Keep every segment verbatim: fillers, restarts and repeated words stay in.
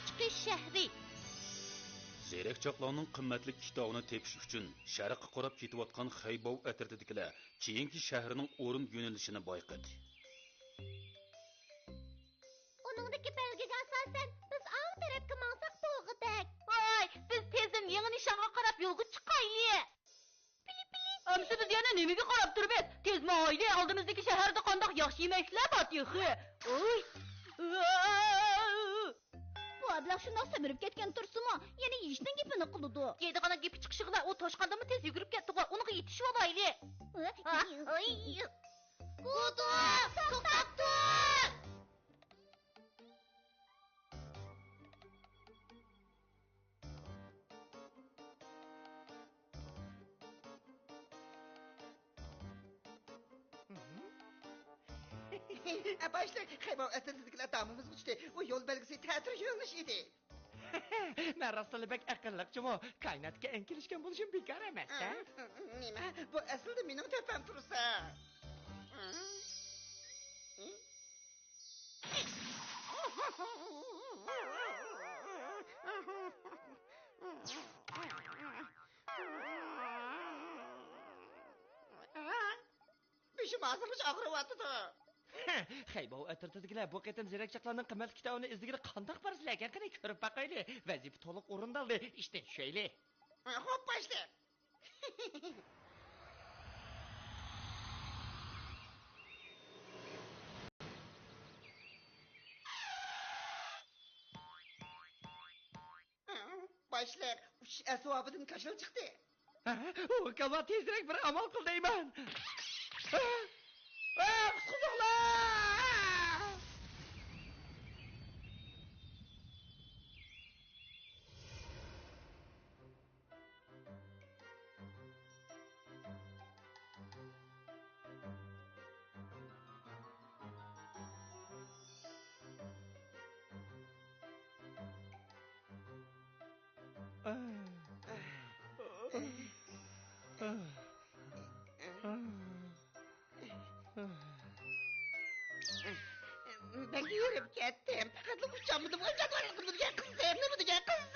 چىقىش شەھىرى. زېرەك چاقلارنىڭ قىممەتلىك كىتابىنى تېپىش ئۈچۈن شەرققە قاراپ كېتىۋاتقان خەيباۋ ئەترىتىدىكىلەر كېيىنكى شەھىرىنىڭ ئورۇن يۆنىلىشىنى بايقىدى. ئۇنىڭدىكى بەلگىگە ئاساسەن، بىز ئاۋۇ تەرەپكە ماڭساق بولغۇدەك. ۋاي، بىز تېزدىن يېڭى نىشانغا قاراپ يولغا چىقايلى. ئەمسە بىز يەنە نېمىگە قاراپ تۇرىمىز؟ تېز ماڭايلى، ئالدىمىزدىكى شەھەردە قانداق ياخشى يېمەكلىكلەر بار تېخى. ئۇي. بۇ ئەبلەخ شۇنداق سەمرىپ كەتكەن تۇرسىمۇ، يەنە يېيىشنىڭ گېپىنى قىلىدۇ. يەيدىغاننىڭ گېپى چىقىشىغىلا ئۇ توشقاندىنمۇ تېز يۈگۈرۈپ كەتتىغۇ، ئۇنىڭغا يېتىشىۋالايلى. ھە؟ ھە؟ ئۇي. گۇدۇ، توختاپ تۇر! باشلىق، خەيباۋ ئەترىتىدىكىلەر دامىمىزغا چۈشتى. ئۇ يول بەلگىسى تەتۈر يۆنىلىش ئىدى. مەن راستلا بەك ئەقىللىقچىمۇ؟ كائىناتتىكى ئەڭ كېلىشكەن بولۇشۇم بىكار ئەمەس-دە. نېمە؟ بۇ ئەسلىدە مېنىڭ تۆھپەم تۇرسا. بېشىم ھازىرغىچە ئاغرىۋاتىدۇ. خەيباۋ ئەترىتىدىكىلەر بۇ قېتىم زېرەك چاقلارنىڭ قىممەتلىك كىتابىنى ئىزدىگىلى قانداق بارسىلەركەن؟ قېنى، كۆرۈپ باقايلى. ۋەزىپە تولۇق ئورۇندالدى، ئىشتىن چۈشەيلى. خوپ، باشلىق. باشلىق، ئۇچۇش ئەسۋابىدىن كاشىلا چىقتى. ھە؟ ئۇكاملار، تېزرەك بىر ئامال قىل دەيمەن. ھە؟ ھە، قۇتقۇزۇڭلار! بەك يۈگۈرۈپ كەتتىم. پەقەتلا ئۇچالمىدىم. ۋاي جانىۋارلىق، نېمە دېگەن قىزىق، نېمە دېگەن قىزىق.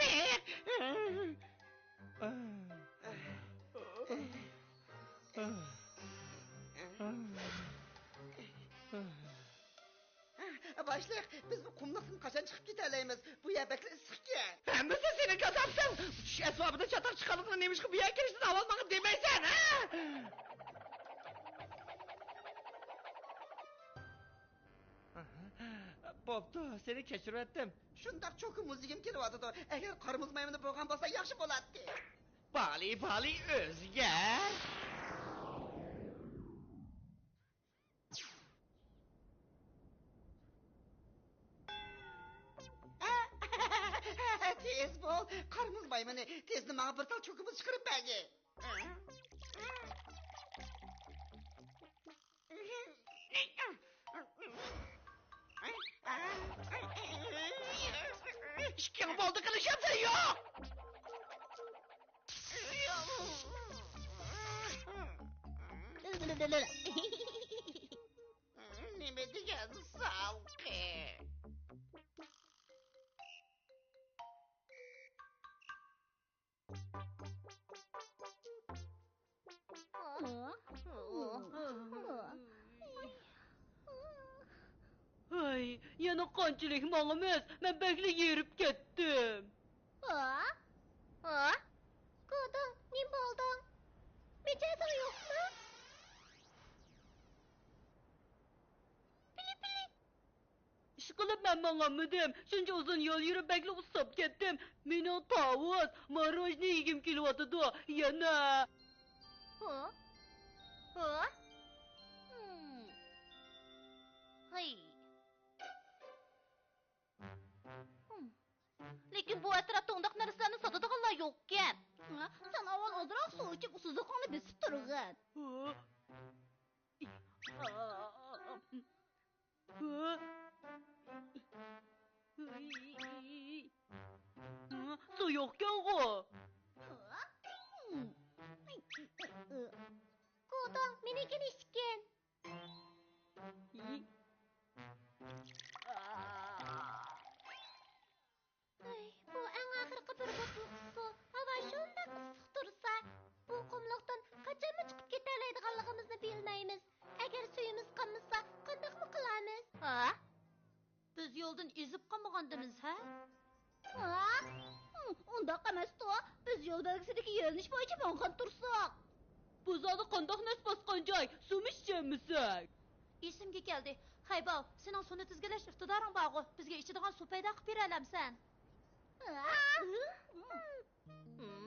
باشلىق، بىز بۇ قۇملۇقتىن قاچان چىقىپ كېتەلەيمىز؟ بۇ يەر بەكلا ئىسسىقكەن. ھەممىسى سېنىڭ كاساپىتىڭ! ئۇچۇش ئەسۋابىدا چاتاق چىققانلىقىنى، نېمىشقا بۇ يەرگە كىرىشنى داۋالمىغىن دېمەيسەن، ھە؟ بوپتۇ، سېنى كەچۈرۈۋەتتىم. شۇنداق چوكا مۇز يېگۈم كېلىۋاتىدۇ. ئەگەر قارا مۇز مايمۇنى بولغان بولسا ياخشى بولاتتى. بالى، بالى، ئۆزگەر! تېز بول، قارا مۇز مايمۇنى، تېزدىن ماڭا بىر تال چوكا مۇز چىقىرىپ بەرگىن. ئىككىڭ بولدى قىلىشاتسەن يوق! نېمە دېگەن سالقىن! ھەي، يەنە قانچىلىك ماڭىمىز؟ مەن بەكلا ھېرىپ كەتتىم. ھا؟ ھا؟ گۇدۇڭ، نېمە بولدۇڭ؟ مىجەزىڭ يوقمۇ؟ پىلى، پىلى. ئىشقىلىپ مەن ماڭالمىدىم. شۇنچە ئۇزۇن يول يۈرۈپ بەكلا ئۇسساپ كەتتىم. مېنىڭ تاۋۇز، ماروژنى يېگۈم كېلىۋاتىدۇ. يەنە. ھا؟ ھا؟ ھىم. ھەي. ھىم. لېكىن بۇ ئەتراپتا ئۇنداق نەرسىلەرنى ساتىدىغانلار يوقكەن. ھا؟ سەن ئاۋۋال ئازراق سۇ ئىچىپ، ئۇسسۇزلۇقۇڭنى بېسىپ تۇرغىن. ھا؟ سۇ يوقكەنغۇ. گۇدۇڭ، مېنىڭكىنى ئىچكىن. ھە؟ بىلمەيمىز. ئەگەر سۈيىمىز قالمىسا، قانداقمۇ قىلارمىز؟ ھە؟ بىز يولدىن ئېزىپ قالمىغاندىمىز، ھە؟ ھە؟ ھىم، ئۇنداق ئەمەستۇ. بىز يول بەلگىسىدىكى يۆنىلىش بويىچە ماڭغان تۇرساق. بۇ زادى قانداق نەس باسقان جاي؟ سۇمۇ ئىچەلمىسەك؟ ئېسىمگە كەلدى. خەيباۋ، سېنىڭ سۇنى تىزگىنلەش ئىقتىدارىڭ بارغۇ، بىزگە ئىچىدىغان سۇ پەيدا قىلىپ بېرەلەمسەن؟ ھە؟ ھىم. ھىم. ھىم.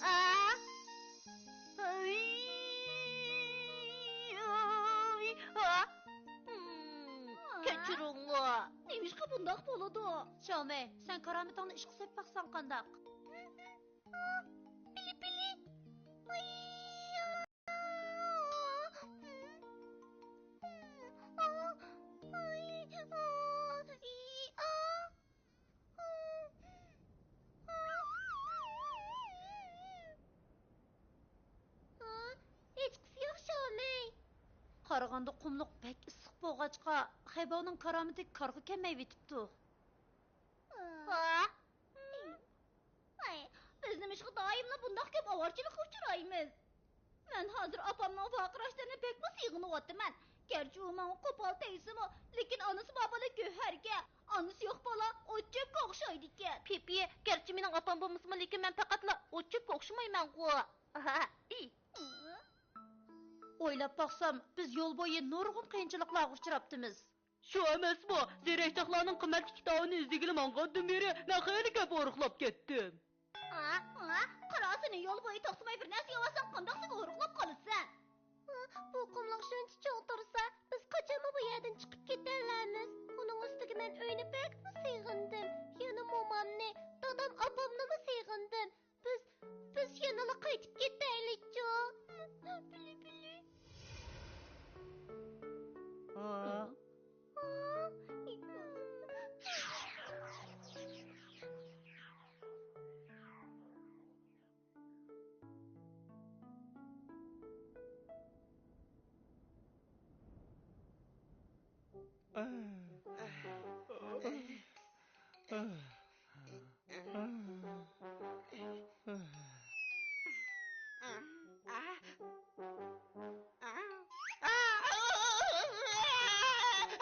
ئا! ئاي! ئاي! ئا! ھىم. كەچۈرۈڭلار. نېمىشقا بۇنداق بولىدۇ؟ شياۋمېي، سەن كارامىتىڭنى ئىشقا سېلىپ باقساڭ قانداق؟ پىلى، پىلى. ئاي! ھېچقىسى يوق، شياۋمېي. قارىغاندا قۇملۇق بەك ئىسسىق بولغاچقا، خەيباۋنىڭ كارامىتى كارغا كەلمەيۋېتىپتۇ. ھا؟ ھىم. ھەي، بىز نېمىشقا دائىملا بۇنداق كۆپ ئاۋارىچىلىككە ئۇچرايمىز؟ مەن ھازىر ئاپامنىڭ ۋارقىراشلىرىنى بەكمۇ سېغىنىۋاتىمەن. گەرچە ئۇ ماڭا قوپال تەگسىمۇ، لېكىن ئانىسى بار بالا گۆھەرگە، ئانىسى يوق بالا ئوت-چۆپكە ئوخشايدىكەن. پىپى، گەرچە مېنىڭ ئاپام بولمىسىمۇ، لېكىن مەن پەقەتلا ئوت-چۆپكە ئوخشىمايمەنغۇ. ئويلاپ باقسام، بىز يول بويى نۇرغۇن قىيىنچىلىقلارغا ئۇچراپتىمىز. شۇ ئەمەسمۇ، زېرەكتاقلارنىڭ قىممەتلىك كىتابىنى ئىزدىگىلى ماڭغاندىن بېرى مەن خېلى كۆپ ھورۇقلاپ كەتتىم. ھا؟ ھا؟ قارا، سېنى يول بويى توختىماي بىر نەرسە يەۋالساڭ، قانداق سېنى ھورۇقلاپ قالىسەن؟ ھا، بۇ قۇملۇق شۇنچە چوڭ تۇرسا، بىز قاچانمۇ بۇ يەردىن چىقىپ كېتەلەيمىز؟ ئۇنىڭ ئۈستىگە مەن ئۆينى بەكمۇ سېغىندىم. يەنە مومامنى، دادام، ئاپامنىمۇ سېغىندىم. بىز، بىز يەنىلا قايتىپ كېتەيلىچۇ؟ بىلى، بىلى. ھا؟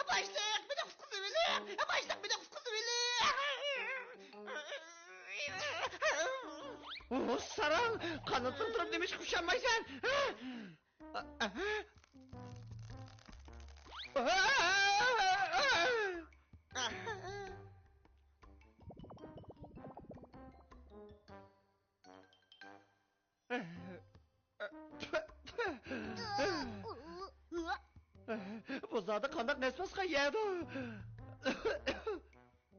باشلىق، مېنى قۇتقۇزۇۋېلىڭ! باشلىق، مېنى قۇتقۇزۇۋېلىڭ! ئۇھ، ساراڭ! قانىتىڭ تۇرۇپ نېمىشقا ئۇشانمايسەن؟ ھە؟ بۇ زادى قانداق نەس باسقان يەردۇ؟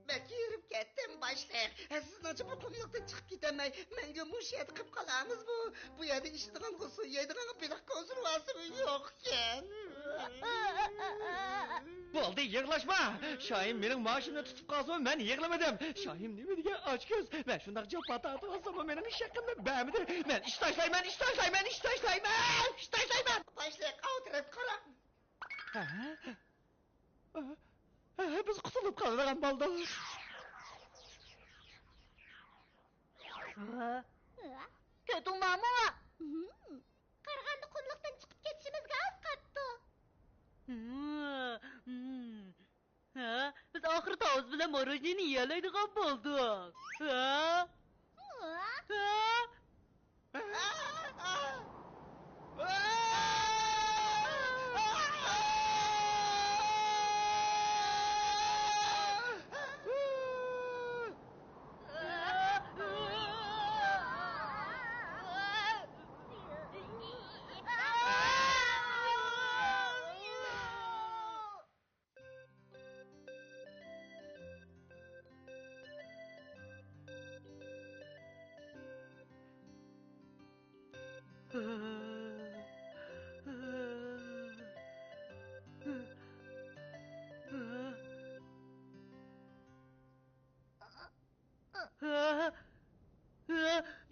بەك ھېرىپ كەتتىم، باشلىق. سىزنىڭچە بۇ قۇملۇقتىن چىقىپ كېتەلمەي، مەڭگۈ مۇشۇ يەردە قېلىپ قالامىزمۇ؟ بۇ يەردە ئىچىدىغان سۇ، يەيدىغان بېلىق كونسېرۋاسىمۇ يوقكەن. بولدى، يىغلاشما. شاھىم مېنىڭ مائاشىمنى تۇتۇپ قالسىمۇ، مەن يىغلىمىدىم. شاھىم نېمە دېگەن ئاچكۆز. مەن شۇنداق جاپا تارتىۋالساممۇ، مېنىڭ ئىش ھەققىمنى بەرمىدى. مەن ئىش تاشلايمەن، ئىش تاشلايمەن، ئىش تاشلايمەن، ئىش تاشلايمەن. باشلىق، ئاۋۇ تەرەپكە قاراڭ. ھە؟ ھە، بىز قۇتۇلۇپ قالىدىغان بولدۇق. ھە؟ كۆردۈڭلارمۇ؟ قارىغاندا قۇملۇقتىن چىقىپ كېتىشىمىزگە ئاز قاپتۇ. ھە؟ بىز ئاخىرى تاۋۇز بىلەن موروژنىنى يېيەلەيدىغان بولدۇق. ھە؟ ھە؟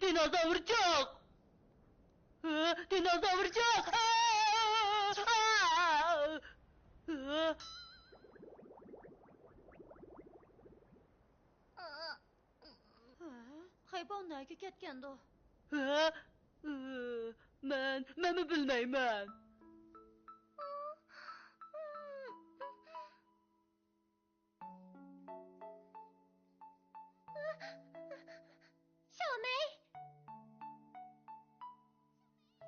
دىنوزاۋرچۇق! دىنوزاۋرچۇق! خەيباۋ نەگە كەتكەندۇ؟ مەن مەنمۇ بىلمەيمەن. شامەي!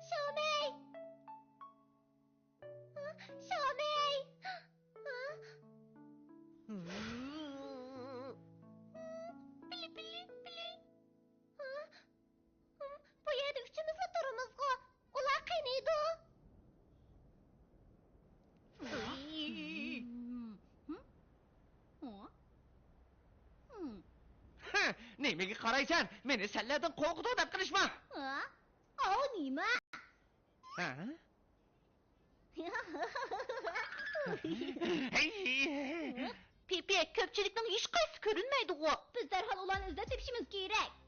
شامەي! شامەي! پىلى، پىلى، پىلى. بۇ يەردە ئۈچىمىزلا تۇرىمىزغۇ. ئۇلار قېنىدۇ؟ ھە، نېمىگە قارايسەن؟ مېنى سەنلەردىن قورقىدۇ دەپ قىلىشما. ھە؟ ئاۋۇ نېمە؟ ھە؟ ھەي! پىپى، كۆپچىلىكنىڭ ھېچقايسىسى كۆرۈنمەيدىغۇ. بىز دەرھال ئۇلارنى ئىزدەپ تېپىشىمىز كېرەك.